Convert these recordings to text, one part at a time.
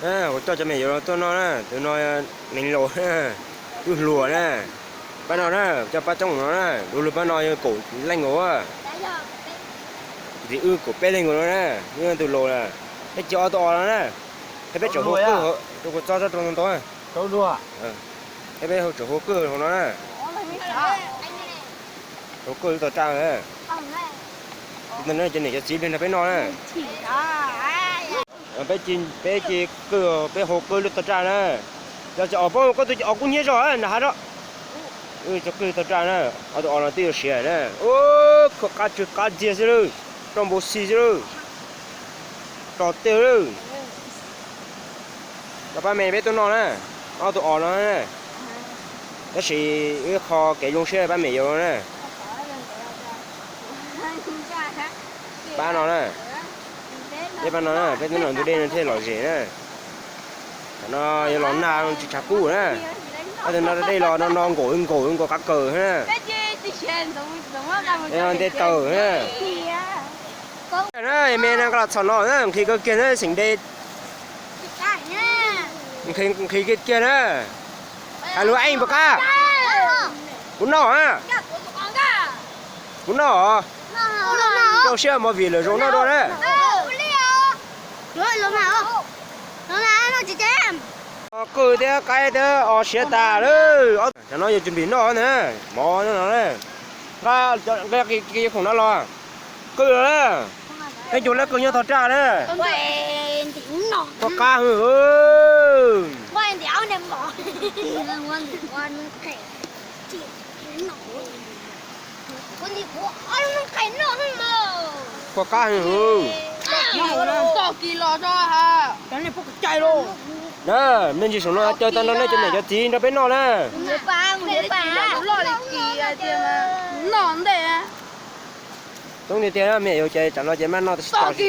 Kuv coj cov me nyuam yaus tuaj noj na, tus no neeg laus na, tub hluas na, pab no na, coj pab coob no na, du lug pab no yog kaum leej nkaus. Ntxiv wb kaum peb leej nkaus no na, wb tus laus na, peb cia ob tug os no na, peb tseem hu kwj rau kuv txob tsob rau ntau ntau, peb hu tseem hu kwj hauv no na. Hu kwj lub tog raj na. Cov niam cov txiv plig nrog peb noj na. Peb cia kwj, peb hu kwj lub tog raj na. Yog tsis os paub koj tus os kub hnyiab zog na has rau. Wb cia kwj tog raj na. Ob tug os no twb yuav siav na. Khuam qab tsw qab ntxiag xwb lawm, roj npau xi xwb lawm, rog tiag lawm. Cov pab me peb tuaj noj na, ob tug os no na. Tab sis wb qho kev zoo siab pab me yaus no na. Pab no na, peb pab no na, peb tuaj noj ntug dej no thiaj lom zem na. Tam no yuav los nag tsis tshav kub na. Ob tug no dej los no no nkaum nkaum nkaus qab kawg na. Ntej taws na. Na me no nqa los txhom no na, nqhis kawg kiag na xeem de. Nqhis kiag kiag na. Hais lus eej puas qab? Kuv noj. Kuv noj. Zoo siab movie lawm zoo noj dua na. Qwj thiab qaib thiab os siav tas lawm. Tam no yuav tsum npim noj na, mov no na. Nqa khoom no los. Qwj los na. Peb cug lab kawg nyob tog raj na. Kua qab hwj. Kua qab hwj hwj. Na, me ntsis saum no caw tau nrog nej cov niam cov txiv nrog peb noj na. Txhob tiag tiag, me nyuam yaus ces tsam no ces maj noj tsis tau li.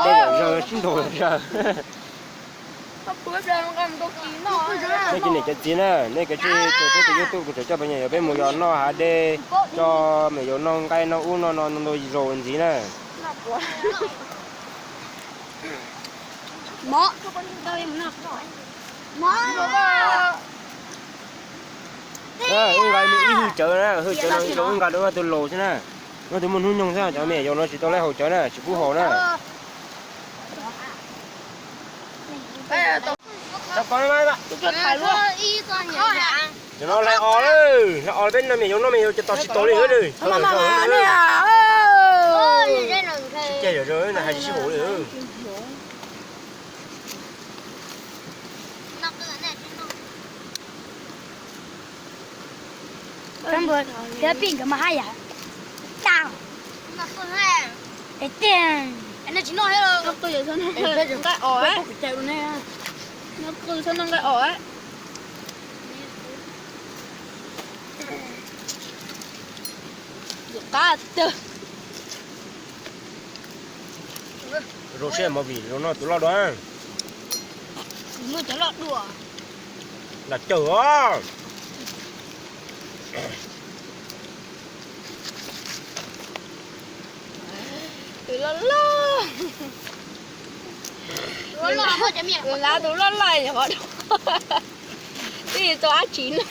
Dej yam zawg sib ntaus zawg. Nej cov niam cov txiv na, nej kav tsij tus tub tus YouTube kuv tseem coj peb me nyuam yaus peb mus yos noj hav dej, coj me nyuam yaus noj nqaij noj ub noj no ntau zaus ntxiv na. Wb nqa me ib hwj cawv na, hwj cawv no wb nqa rau tus laus xwb na. Tus muaj hnub nyoog xwb, cov me nyuam yaus no tsis tau lawv haus cawv na, tsis pub haus na. Cov no hlais os lawm, hlais os peb noj me nyuam yaus noj me nyuam yaus ces tos tsis tau li. Hais tsis sib haum li. Thiab pij nkawd mas haj yam tag. Es tiag. Nqaij os, nqaij os. Qab tag. Zoo siab movie zoo no tus loj dua. Muaj cov loj dua. Lam cawg os. Tus loj loj. Tus loj loj, tus loj loj, twb tsis tau dab tsi noj.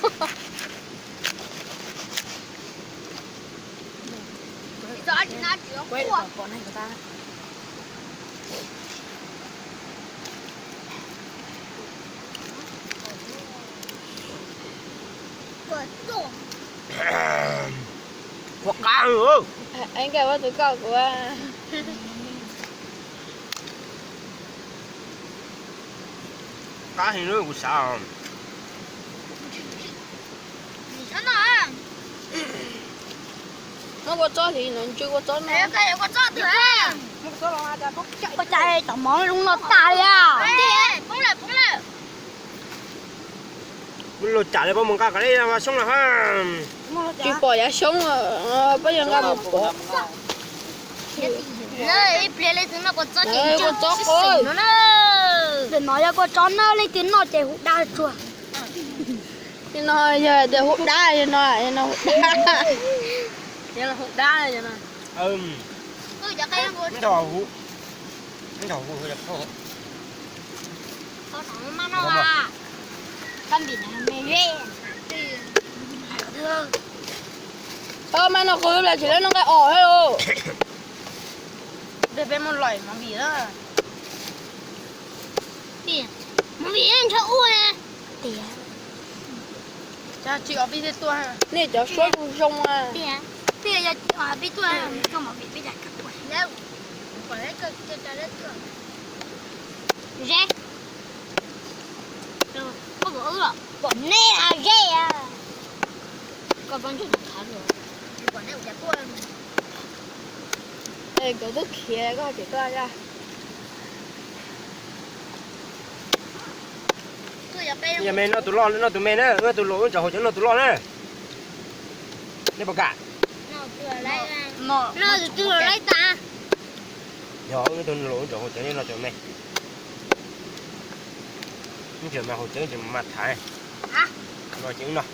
Qab, nkawd ua tus koj kuv. Qab heev lub kuv xav. Muab kua txob hliv no, ntsw kua txob no. Kua txob twg? Ua cas tom mov zoo no tas li a? Poob lawm, poob lawm. Muab luag cam li pab mus nqa kom lawv xyoob los ha. Tsis pom yav xyoob, pab yog nqa mus pom. Ib pliag leej twg noj kua txob ces kua txob qub no na. Ntawm no yog kua txob na, leej twg noj ces hu dab tsuag. No yog tias hu dab, no hu dab. Hu dab. Tau mas no kuv lam tsis lab noj nqaij os thiab lauj. Peb mus lawm movie na. Movie ntshe ua na. Tias. Tsis ob peb tuaj. Nej cov suab zoo zoo a. Tias. Tias yog tsis ob peb tuaj, movie peb cas kawg ua. Ze. Pom nej a ze a. Koj pab ntsej khav lawm. Nkawd twb khiav koj tseem tuaj a. Yog me noj tus loj, noj tus me na, wb tus laus wb tseem haus cawv noj tus loj na. Nej puas kam? Noj tus laus wb tseem haus cawv, nej noj tus me. Wb tseem mas haus cawv tseem mas tham. Noj ces wb noj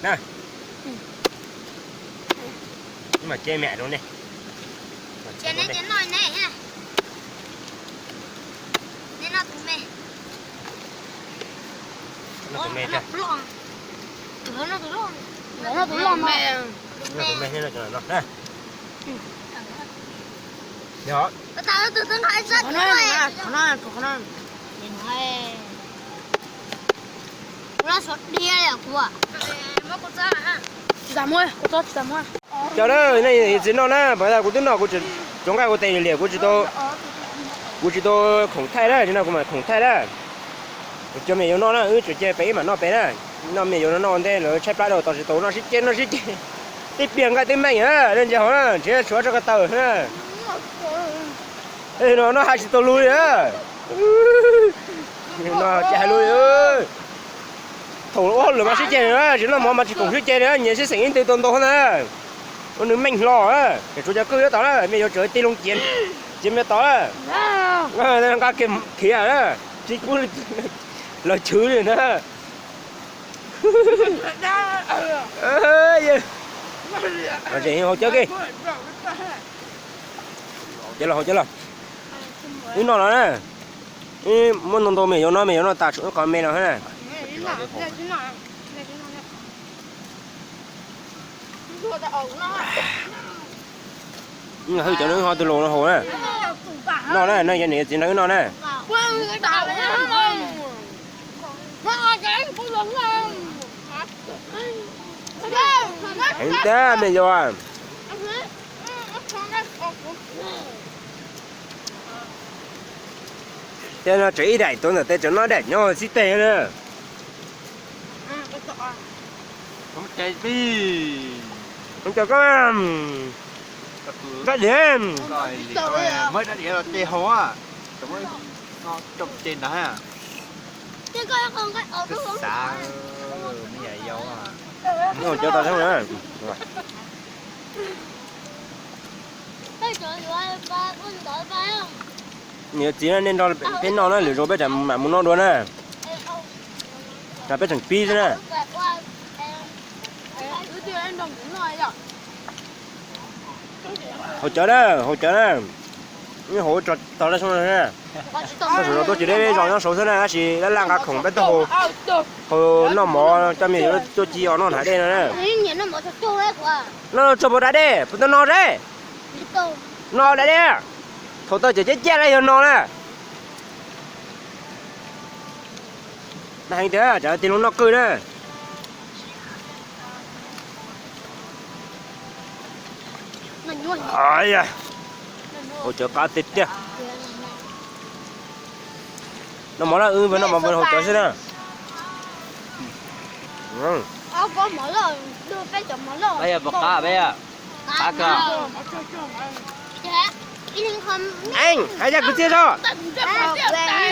na. Wb mam cem me rau nej. Noj tus me. Noj tus me thiab. Noj tus me thiab, noj cov no na. Yog. Tsis tas muab, kuv tsis tas muab. Cov na, nej txiv noj na, pom tas kuv twb noj, kuv tsuav nqaij kuv tes liam, kuv tsis tau, kuv tsis tau khoom thaij na, tsis no kuv mam khoom thaij na. Kuv cov me yuav noj na, wb tseem cia pem wb mam noj pem na. Noj me yuav noj ua ntej lawv tshaib plab dhau, tos tsis tau noj sib ceg, noj sib ceg. Twb pliag nqaij twb meej na, nej ntsia hauv na, nrhiav tshuav tso ko taw na. No noj hais tsis tau lus li na. No ces hais lus li. Thaum ua hauj lwm mas sib ceg na, tsis noj mov mas tsis khoom sib ceg li, nyias sib xeem ib ntw tau ntau na. Ua nws meej hlo, es tsuav cov kwj yuav tau na, me yuav tsawv tij loo ciav, ciav me tau na. Nqa kiag khiav na, tsis pub lawv chwv li na. Hau cawv ke. Cov los, hau cov los. Wb noj los na. Wb muab ntau ntau me yuav noj, me yuav noj tas tshuav wb qhov me no na. Hwj cov no ho tus laus no haus na. Noj na, no yog niam txiv nrog wb noj na. Heev tiag me yau. Tej no tseem ib daim tuav ntawm tes tseem noj daim nyob xib teg na. Cov koj, koj diam, muab rab diav los ces haus, cov ces ntawd. Xav, me nyuam yaus, noj cov tau na. Niam txiv nej nrog peb noj na, lwm zaus peb mam mus noj dua na. Peb tseem pib xwb na. Haus cawv na, haus cawv na. Haus tog lawm xwb na. Koj sawv daws tuaj tsis deb, zos nyob saud xwb na, tab sis laj laj nqa khoom peb tuaj haus, haus noj mov coj me nyuam tuaj ci os noj hnav dej no na. Noj tsuag puas da dej, puas tau no deb? No da dej. Thaum tau cov ciaj ciaj lawm yog no na. Heev tiag, cov tij laug noj qwj na. Haus cawv qab tiag tiag. Noj mov na, wb noj mov haus cawv xwb na. Hais yog kwv txhiaj tso,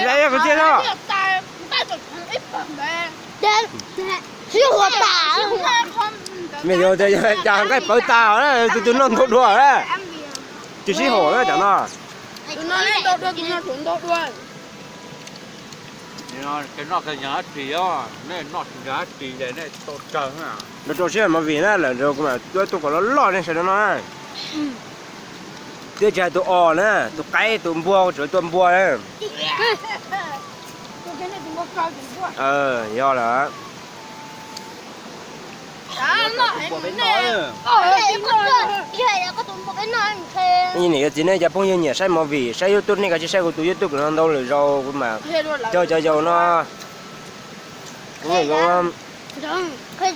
hais yog kwv txhiaj tso. Me yau tias cas nqaij pawv tas, tus twg noj ntau dua, tsis sib haum na cov no. Noj tsis ntau dab tsi, nej tau tsawg. Rau rau siab movie na, lawm kuv mam tuaj kom loj loj nej sawv daws noj na. Twb tsis hais tus os na, tus qaib, tus npua, tseem tua npua na. Yog lawm. Niam yog txiv nej cov phooj ywg nyiam saib movie saib YouTube nej kav tsij saib kuv tus YouTube no ntau lwm zaus kuv mam coj cov yau no, kuv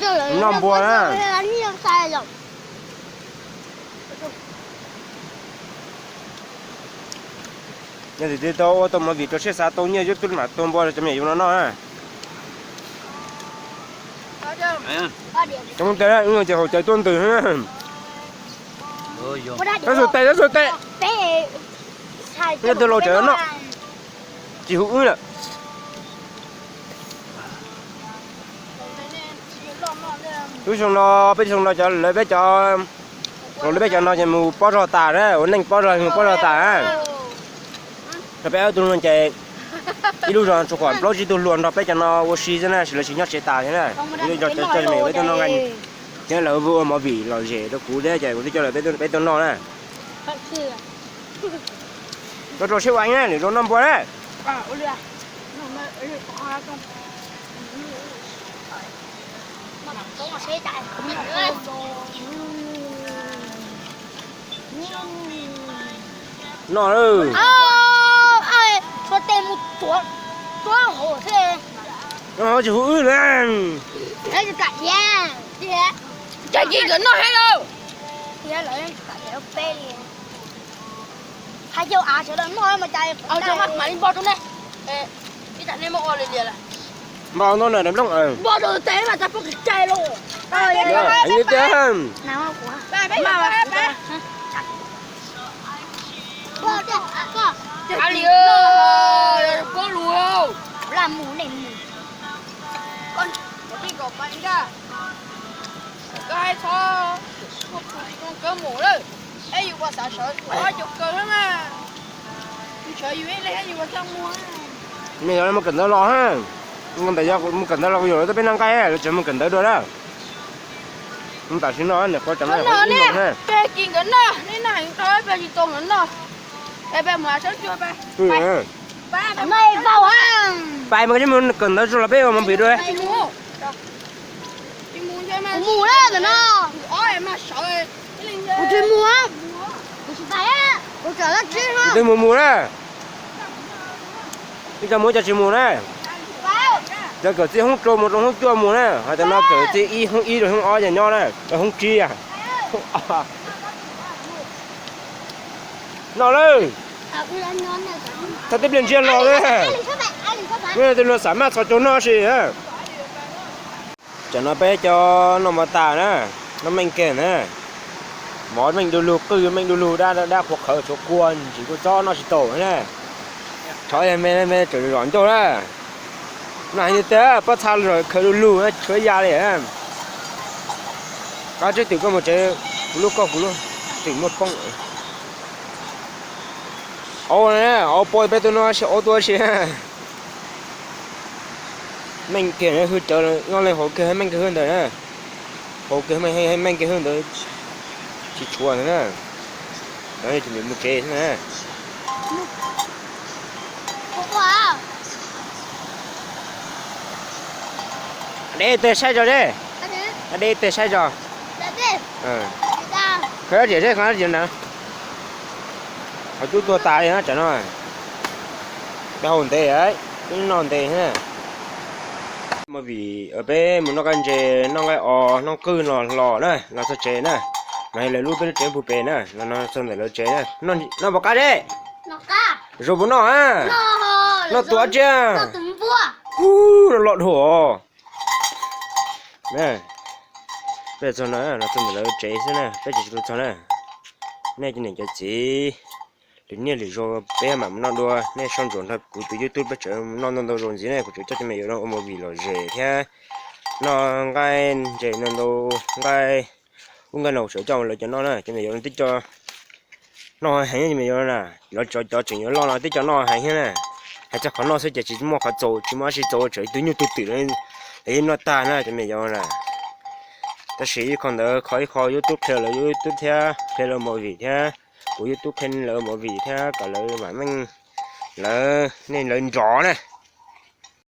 zoo noj npua na. Yog tias twb tau ua tau movie rau siab xav tau nyiaj YouTube mam tua npua rau cov me nyuam yau no noj. Cov tes ces haus cawv tuaj ntws. Tab xu tes, tab xu tes. Nyob twg los tseem noj, tsis hu wb lawm. Lub xyoo no, peb xyoo no cov lawv peb cov, lawv peb cov no ces mus pob zog tas na, ua neej pob zog mus pob zog tas na. Rau peb ob tug no ces ib lub zos tsuas kom plaub tsib tug hluas nrog peb cov no ua si xwb na, lawv tsis nyob tsev tas thiab na. Kuv coj cov me nyuam peb tuaj noj nqaij thiab lawv ua movie lom zem rau kuv thiab ces kuv twb coj lawv peb tuaj noj na. Rau rau siab ua na, lwm zaus noj npua na. Noj lawm. Tshuav tes mus tuav, tuav hauv xwb. Noj tsis hu wb lawm. Tsis kam thiab. Tsis kam thiab, nkawd noj thiab lauj. Thiab lawv tsis kam thiab peb li. Hais yau av sawv daws noj mas cas, mam li npo rau nej. Ib tsam nej muab ua li lias lawm. Npo ntau na, nplooj npo rau tes mas cas poob cai los. Li tiag. Pab lus, laj mus nej mus. Koj hais txhob, koj mus lawm, es yus puas xav sawv ua cov kawg na. Yus sawv yus ib leeg yus puas tau mus. Mus kawm ntawv los, mus kawm ntawv los kuv yuav lawv tuaj peb noj nqaij, lawv tseem mus kawm ntawv dua na. Tam sim no niam qhuav tsam no ib moos na. Peb kis nkawd noj, nej noj heev rau peb tsis tau nkawd noj. Es peb mus sawv cuag peb. Pais mas koj mus kawm ntawv tso los peb ua movie dua. Kuv mus na ntawm no. Kuv tsis mus, kuv tsis pais, kuv tseem dab tsi. Kuv twb mus mus na. Ib co mus ib co tsis mus na. Cov kawm txij hoob rau mus rau hoob cuaj mus na, ho cov no kawm txij ib hoob ib rau hoob ob ces nyob na, hoob tsib. Noj lawm. Thaum twb pliag ntsiag los lawm. Tus luag xam maj txhos caug noj si. Tsam no peb cov noj mov tas na, noj meej kiag na. Mov meej du lug, qwj meej du lug, dab dab qhuav qhawv tshuav kua ntsim kua txob noj tsis tau na. Tshov me me tseem zom ncauj na. Noj heev tiag, pob txha zom khaws du lug tshuav ya li. Qab tsib twm koj mus tsev, kuv lub koj kuv lub, twm muaj poob. Aub, aub poj peb tuaj noj si, aub tuaj si. Meej kiag hwj cawv, noj leej haus kiag meej kiag hwj ntawd na. Haus kiag meej kiag hwj ntawd tsis tshuav ntawd na. Mus tsev xwb na. Deb tes saib zog deb. Deb tes saib zog. Khaws dab tsi seb, khaws dab tsi na. Qhov cub tuag tas li na tsam no. Peb haus ntev, peb noj ntev thiab. Movie, peb mus noj nqaij ntses, noj nqaij os, noj qwj no los na, los txog tsev na. No yog lawv lub, peb lub tsev puag pem na, no txog ntawm lawv tsev na. Noj puas qab deb? Zoo puas noj? Noj tus dab tsi? Hu, noj loj dhau os. Peb txog no, no txog ntawm lawv tsev xwb na, peb tseem tsis tau txog na. Nej cov niam cov txiv, lwm niaj lwm zaus peb mam mus noj dua, nej soj ntsuam nrog kuv tus YouTube peb tseem noj ntau ntau zaus ntxiv ne, kuv tseem coj cov me nyuam no ua movie lom zem thiab noj nqaij ntses ntau ntau, nqaij ub nqaij no kuv tseem coj lawv cov noj na, cov me nyuam no twb cov noj heev cov me nyuam no na, lawv cov cov tseem yuav loj no twb cov noj heev thiab na. Hais txog qhov noj xwb ces tsis muaj qhov txaus, tsis muaj dab tsi txaus, tseem ib tug nyuj tug twm lawv yeej noj tag na cov me nyuam na. Tab sis ib qho ntawd kho ib qho YouTube qhia lawv YouTube thiab qhia lawv movie thiab, kuv YouTube qhia lawv movie thiab kom lawv mam meej, lawv nej lawv nrov na.